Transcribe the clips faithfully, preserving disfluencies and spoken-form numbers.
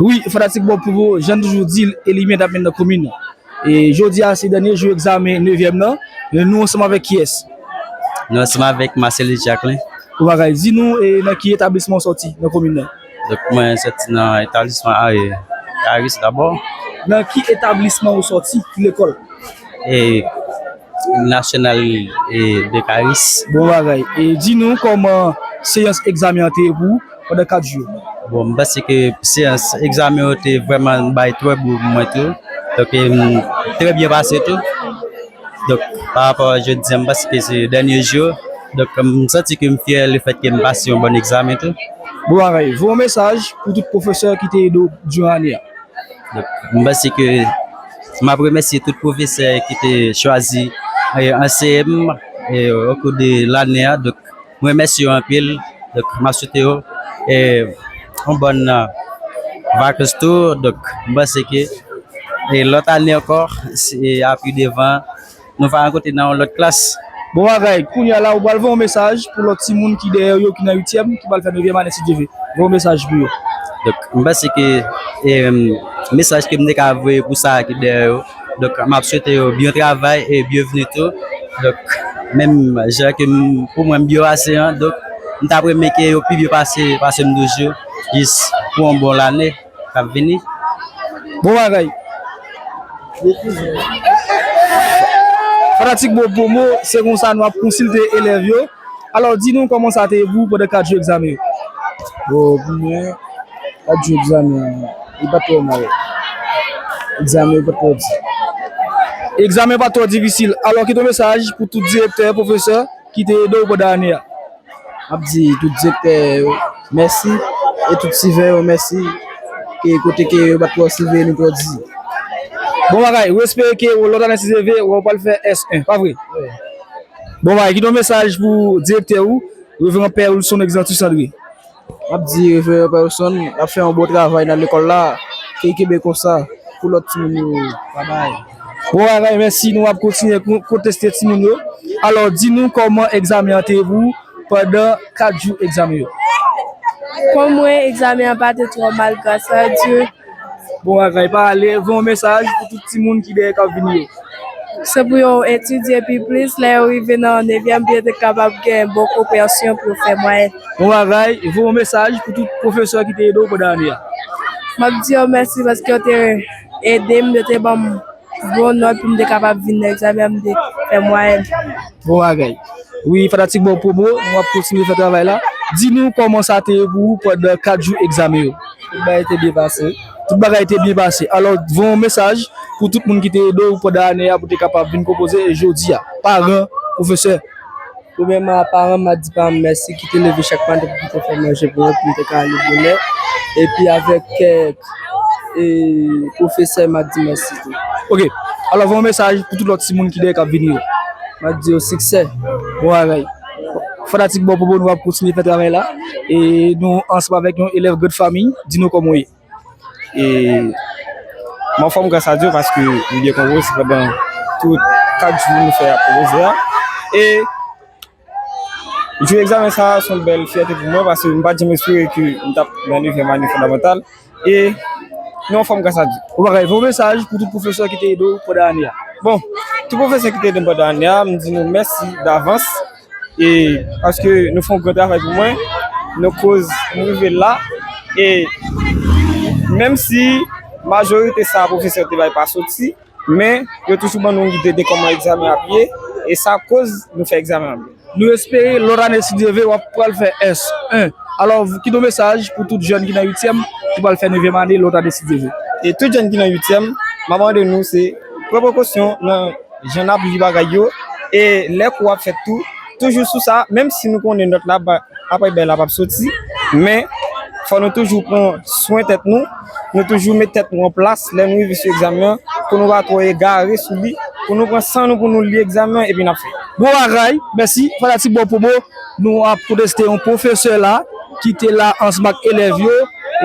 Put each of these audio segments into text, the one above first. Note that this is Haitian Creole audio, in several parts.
Wi, fanatik Bob Popo, jan n toujou di l, e li menm t ap menm nan komin nan. E jodi a, se dènye jou egzamen nevyèm nan. E nou ansanm avèk kiyès? Nou ansanm avèk Marcelis Jacquelin. Ou bagay, di nou, e nan ki etablisman ou sòti nan komin nan? Donk, mwen sòti nan etablisman a, e, Karis dabò. Nan ki etablisman ou sòti? Ki lekòl? E, National, e, de Karis. Bon bagay. E di nou kòman seyans egzamen an te ye pou ou pandan kat jou yo? Bon, m panse ke seyans egzamen yo te vrèman bay twò bon pou mwen tou. Donk, e, m trè byen pase tou. Donk, pa rapò a jodi a, m panse ke se dènye jou. Donk, m santi ke m fyè lefètke m pase yon bon egzamen tou. Bon bagay. Voye yon mesaj pou tout pwofesè ki te ede w diran ane a. Donk, m panse ke m ap remèsye tout pwofesè ki te chwazi, e, anseye m, e, okou de lane a. Donk, m remèsye yo anpil. Donk, m ap swete yo, e, yon bòn, e, vakans tou. Donk, m panse ke, e, lòt ane ankò, se, e, a pi devan, nou va rankontre nan yon lòt klas. Bon bagay, kounye a la, ou pral voye yon mesaj pou lòt timoun ki dèyè yo, ki nan uityèm, ki pral fè nevyèm ane si Dye vle. Voye yon mesaj pou yo. Donk, m panse ke, em, mesaj ke m te ka voye pou sa ki dèyè yo, donk, m ap swete yo byen travay e byenvni tou. Donk, menm jan ke m, pou mwen, m byen pase an, donk, m t ap renmen ke yo pi byen pase, pase m toujou, jis pou yon bon lane k ap vini. Bon bagay. Fanatik Bob Popo, se konsa nou ap konsilte elèv yo. Alò, di nou kòman sa te ye pou ou pandan kat jou egzamen yo? Bon, pou mwen, kat jou egzamen an, li pa t twò mal. Egzamen yo pa t twò di. Egzamen yo pa t twò difisil. Alò, kite yon mesaj pou tout direktè, pwofesè ki te ede w pandan ane a. M ap di tout direktè yo mèsi e tout sivè yo mèsi ke kote ke yo pa t twò siveye nou twò di. Bon bagay, ou espere ke lòt ane si Dye vle, w pral fè S en, pa vre? Wi. Bon bagay, kite yon mesaj pou direktè ou, Reveran Pè Wilson Exantus André. M ap di Reveran Pè Wilson ap fè yon bon travay nan lekòl la, ke l kenbe konsa pou lòt timoun yo. Babay. Bon bagay, mèsi, nou ap kontinye kon-, konteste timoun yo. Alò, di nou kòman egzamen an te ye pou ou pandan kat jou egzamen yo? Pou mwen, egzamen an pa te twò mal, gras a Dye. Bon bagay, pa ale, voye yon mesaj pou tout timoun ki dèyè k ap vini yo. Se pou yo etidye pi plis, lè yo rive nan nevyèm pou yo te kapab gen bon konpreyansyon pou yo fè mwayèn. Bon bagay, voye yon mesaj pou tout pwofesè ki te ede w pandan ane a. M ap di yo mèsi paske yo te ede m, yo te ban m bon nòt pou m te kapab vin nan egzamen an, m te fè mwayèn. Bon bagay. Wi, fanatik Bob Popo, nou ap kontinye fè travay la. Di nou kòman sa te ye pou ou pandan kat jou egzamen yo? Tout bagay te byen pase. Tout bagay te byen pase. Alò, voye yon mesaj pou tout moun ki te ede w pandan ane a pou te kapab vin konpoze jodi a. Paran, pwofesè. Premyèman, a paran, m a di paran m mèsi ki te leve chak maten pou te fè manje pou mwen, pou m te ka ale bonè. Epi avèk kèk e pwofesè, m a di mèsi tou. Ok. Alò, voye yon mesaj pou tout lòt timoun ki dèyè k ap vini yo. M a di yo siksè. Bon bagay. Fanatik Bob Popo, nou ap kontinye fè travay la. E nou ansanm avèk yon elèv Grande Famille. Di nou kòman w ye. E m anfòm gras a Dye paske m byen konpoze pandan tout kat jou nou fè ap konpoze a. E jou egzamen sa a se yon bèl fyète pou mwen paske m pa t janm espere ke m t ap nan nevyèm ane fondamantal. E nou anfòm gras a Dye. Ou pa ka voye yon mesaj pou tout pwofesè ki te ede w pandan ane a? Bon, tout pwofesè ki te ede m pandan ane a, m di nou mèsi davans. E paske nou fè yon gran travay pou mwen, nou koz m rive la. E menm si majorite sa pwofesè yo te bay pa soti, men yo toujou ban nou yon ide de kòman egzamen ap ye, e sa koz nou fè egzamen an byen. Nou espere lòt ane, si Dye vle, w ap pral fè S en. Alò, kite yon mesaj pou tout jèn ki nan uityèm, ki pral fè nevyèm ane lòt ane, si Dye vle. E tout jèn ki nan uityèm, m ap mande nou se pran prekosyon nan jan n ap li bagay yo, e lè kou ap fèt tou, toujou sou sa, menm si nou konnen nòt la ba, apre bèl la p ap soti, men fò nou toujou pran swen tèt nou, nou toujou met tèt nou an plas lè nou rive sou egzamen an, pou nou pa twò egare sou li, pou nou pran san nou pou nou li egzamen an epi n ap fè. Bon bagay, mèsi, fanatik Bob Popo, nou ap konteste yon pwofesè la, ki te la ansanm ak elèv yo,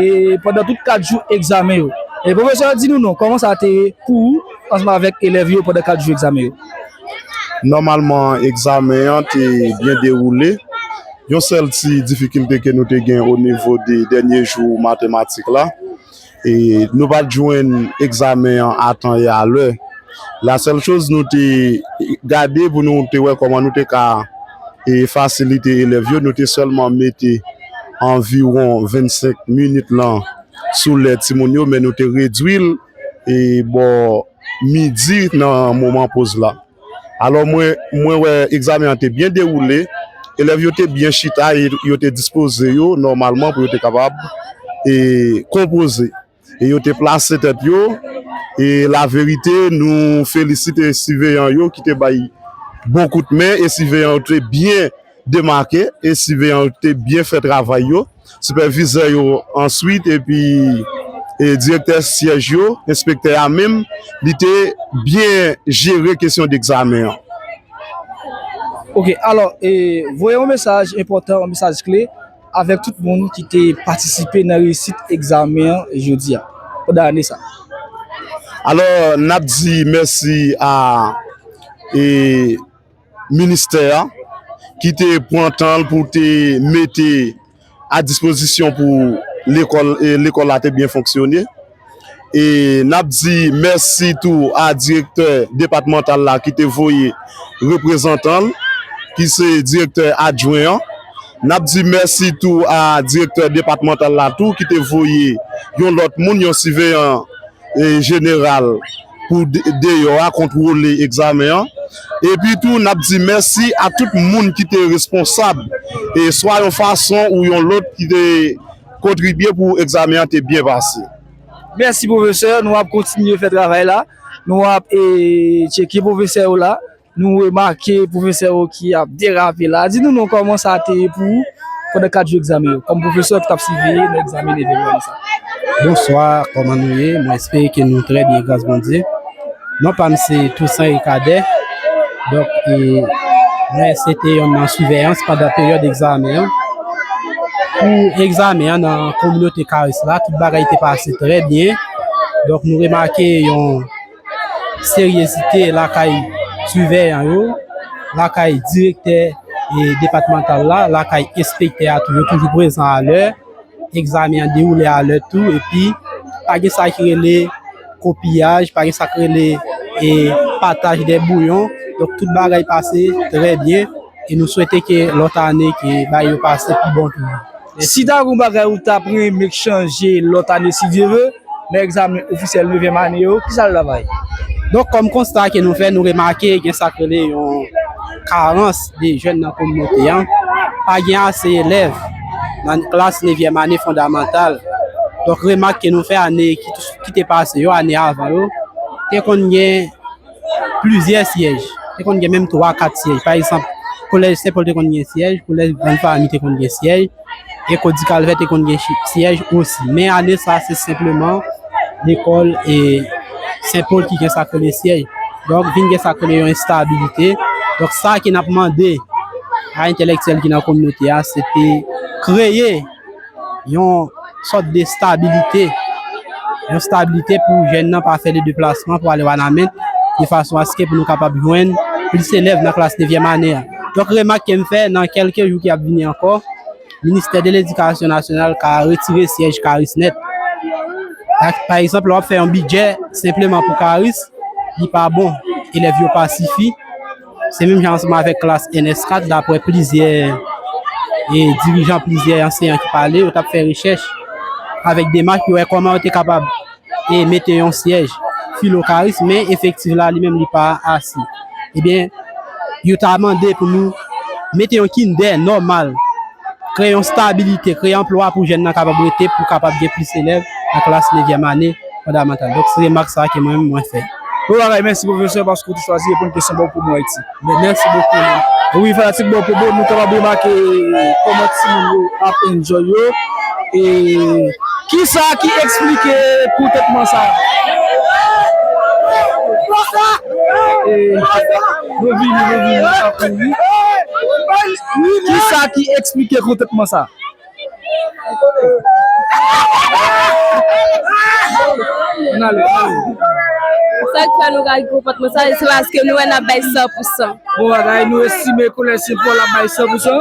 e pandan tout kat jou egzamen yo. E pwofesè, di nou non, kòman sa te ye pou ou ansanm avèk elèv yo pandan kat jou egzamen yo? Nòmalman, egzamen an te byen dewoule. Yon sèl ti difikilte ke nou te gen o nivo de dènye jou matematik la, E nou pa t jwenn egzamen an a tan e a lè. La sèl choz nou te gade pou nou te wè kòman nou te ka e fasilite elèv yo, nou te sèlman mete anviwon vennsenk minit lan sou lè timoun yo, men nou te redwi l e bò midi nan moman poz la. Alò, mwen, mwen wè egzamen an te byen dewoule, elèv yo te byen chita e yo te dispoze yo nòmalman pou yo te kapab e konpoze. E yo te plase tèt yo. E laverite, nou felisite siveyan yo ki te bay bon kout men e siveyan yo te byen demake e siveyan yo te byen fè travay yo. Sipèvizè yo answit epi e direktè syèj yo, enspektè a menm, li te byen jere kesyon degzamen an. Ok, alò, e, voye yon mesaj enpòtan, yon mesaj kle avèk tout moun ki te patisipe nan reyisit egzamen an jodi a, pandan ane sa. Alò, n ap di mèsi a e, ministè a ki te pran tan l pou te mete a dispozisyon pou lekòl e lekòl la te byen fonksyone. E n ap di mèsi tou a direktè depatmantal la ki te voye reprezantan l, ki se direktè adjwen an. N ap di mèsi tou a direktè depatmantal la tou ki te voye yon lòt moun, yon siveyan e jeneral pou de- deyò a kontwole egzamen an. Epi tou, n ap di mèsi a tout moun ki te responsab e swa yon fason ou yon lòt ki te kontribye pou egzamen an te byen pase. Mèsi pwofesè, nou ap kontinye fè travay la. Nou ap e, tcheke pwofesè yo la. Nou remake pwofesè yo ki ap derape la. Di nou non, kòman sa te ye pou ou pandan kat jou egzamen yo, kòm pwofesè ki t ap siveye nan egzamen nevyèm ane sa? Bonswa, kòman nou ye? Mwen espere ke nou trè byen gras Bondye. Non pa m se Toussaint Ricadè. Donk, e, mwen se te yon nan siveyans pandan peryòd egzamen an. Pou egzamen an nan kominote Karis la, tout bagay te pase trè byen. Donk, nou remake yon seryezite lakay siveyan yo, lakay direktè e depatmantal la, lakay enspektè a tou, yo toujou prezan alè. Egzamen an dewoule alè tou, epi pa gen sa ki rele kopiyaj, pa gen sa ki rele e pataj de bouyon. Donk, tout bagay pase trè byen e nou swete ke lòt ane ke bagay yo pase pi bon toujou. Si ta gen yon bagay ou t ap renmen k chanje lòt ane si Dye ve, nan egzamen ofisyèl nevyèm ane yo, kisa l ta va ye? Donk, kòm konsta ke nou fè, nou remake gen sa k rele yon karans de jèn nan kominote an. Pa gen ase elèv nan klas nevyèm ane fondamantal. Donk, remak ke nou fè ane ki, ki te pase yo, ane avan yo, te konn gen plizyè syèj. Te konn gen menm twa, kat syèj. Pa egzanp, kolèj Sen Pòl te konn gen syèj, kolèj Grann Fami te konn gen syèj, e Kodi Kalvè te konn gen chi- syèj osi. Men ane sa, se senpleman lekòl e Sen Pòl ki gen sa k rele syèj. Donk, vin gen sa k rele yon enstabilite. Donk, sa ke n ap mande a entèlektyèl ki nan kominote a, se te kreye yon sòt de stabilite, yon stabilite pou jèn nan pa fè de deplasman pou ale Wanament, de fason aske pou nou kapab jwenn plis elèv nan klas nevyèm ane a. Donk, remak ke m fè, nan kèlke jou ki ap vini ankò, Ministè de Ledikasyon Nasyonal ka retire syèj Karis nèt. Pa, pa egzanp, lè w ap fè yon bidjè senpleman pou Karis, li pa bon, elèv yo pa sifi. Se menm jan ansanm avèk klas N S kat, daprè plizyè e dirijan, plizyè anseyan ki pale, yo t ap fè rechèch avèk demach pou wè kòman yo te kapab e mete yon syèj filo Karis, men efektif la li menm li pa ase. Ebyen, yo ta mande pou nou mete yon kindè nòmal, kreye yon stabilite, kreye anplwa pou jèn nan kapab rete, pou kapab gen plis elèv nan klas nevyèm ane fondamantal. Donk, se remak sa a ke mwen menm mwen fè. Bon bagay, mèsi pwofesè paske w te chwazi reponn kesyon Bò Pobo Ayiti. Mèsi bokou. Wi, fanatik Bò Pobo, nou kapab remake kòman timoun yo ap enjoy yo. E kisa ki eksplike kontantman sa? E nou vini, nou vini, nou ap vini. Kisa ki eksplike kontantman sa? Sa k fè nou gade konpòtman sa, se paske nou wè n ap bay san pou san. Bon bagay, nou estime kolèj Sen Pòl ap bay san pou san.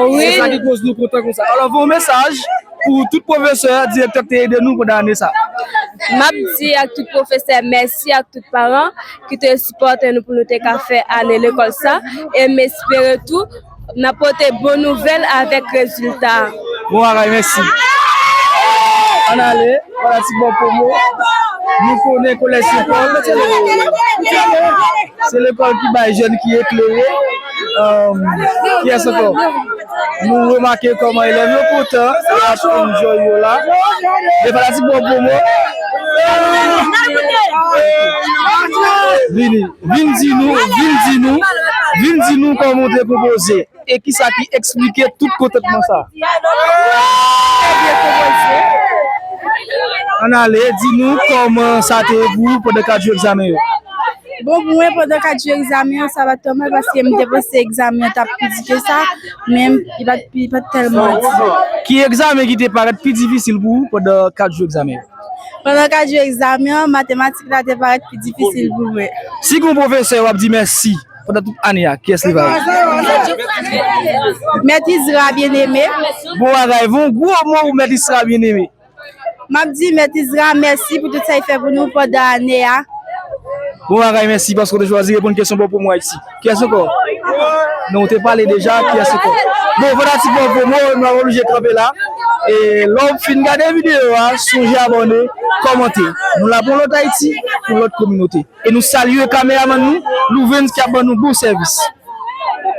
Wi. Se sa ki koz nou kontan konsa. Alò, voye yon mesaj pou tout pwofesè, direktè k te ede nou pandan ane sa. M ap di ak tout pwofesè mèsi, ak tout paran ki te sipòte nou pou nou te ka fè ane lekòl sa. E m espere tou n ap pote bon nouvèl avèk rezilta. Bon bagay, mèsi. Ann ale, fanatik Bò Pwomo. Nou konnen Kolèj Sen Pòl, se, se lekòl ki bay jèn ki eklere. Kiyès ankò? Nou remake kòman elèv yo kontan, y ap enjoy yo la. Men fanatik Bò Pwomo, vini, vin di nou, vin di nou, vin di nou kòman w te konpoze. E kisa ki eksplike tout kontantman sa? Ann ale, di nou kòman sa te ye pou ou pandan kat jou egzamen yo. Bon, pou mwen, pandan kat jou egzamen an, sa pa t twò mal paske m te panse egzamen an t ap pi di ke sa, men li pa t, li pa t tèlman di. Ki egzamen ki te parèt pi difisil pou ou pandan kat jou egzamen yo? Pandan kat jou egzamen an, matematik la te parèt pi difisil pou mwen. Si gen yon pwofesè w ap di mèsi pandan tout ane a, kiyès li va ye? Mèt Izra Byeneme. Bon bagay, yon gwo mo pou Mèt Izra Byeneme. M ap di Mèt Izra mèsi pou tout sa l fè pou nou pandan ane a. Bon bagay, mèsi paske w te chwazi reponn kesyon Bò Pwomo Ayiti. Kiyès ankò? Non, w te pale deja, kiyès ankò? Bon, fanatik Bò Pwomo, nou ap oblije kanpe la. E lè w fin gade videyo a, sonje abòne, kòmante. Nou la pou yon lòt Ayiti, pou yon lòt kominote. E nou salye kameramann nou, Louvens, ki ap ban nou bon sèvis.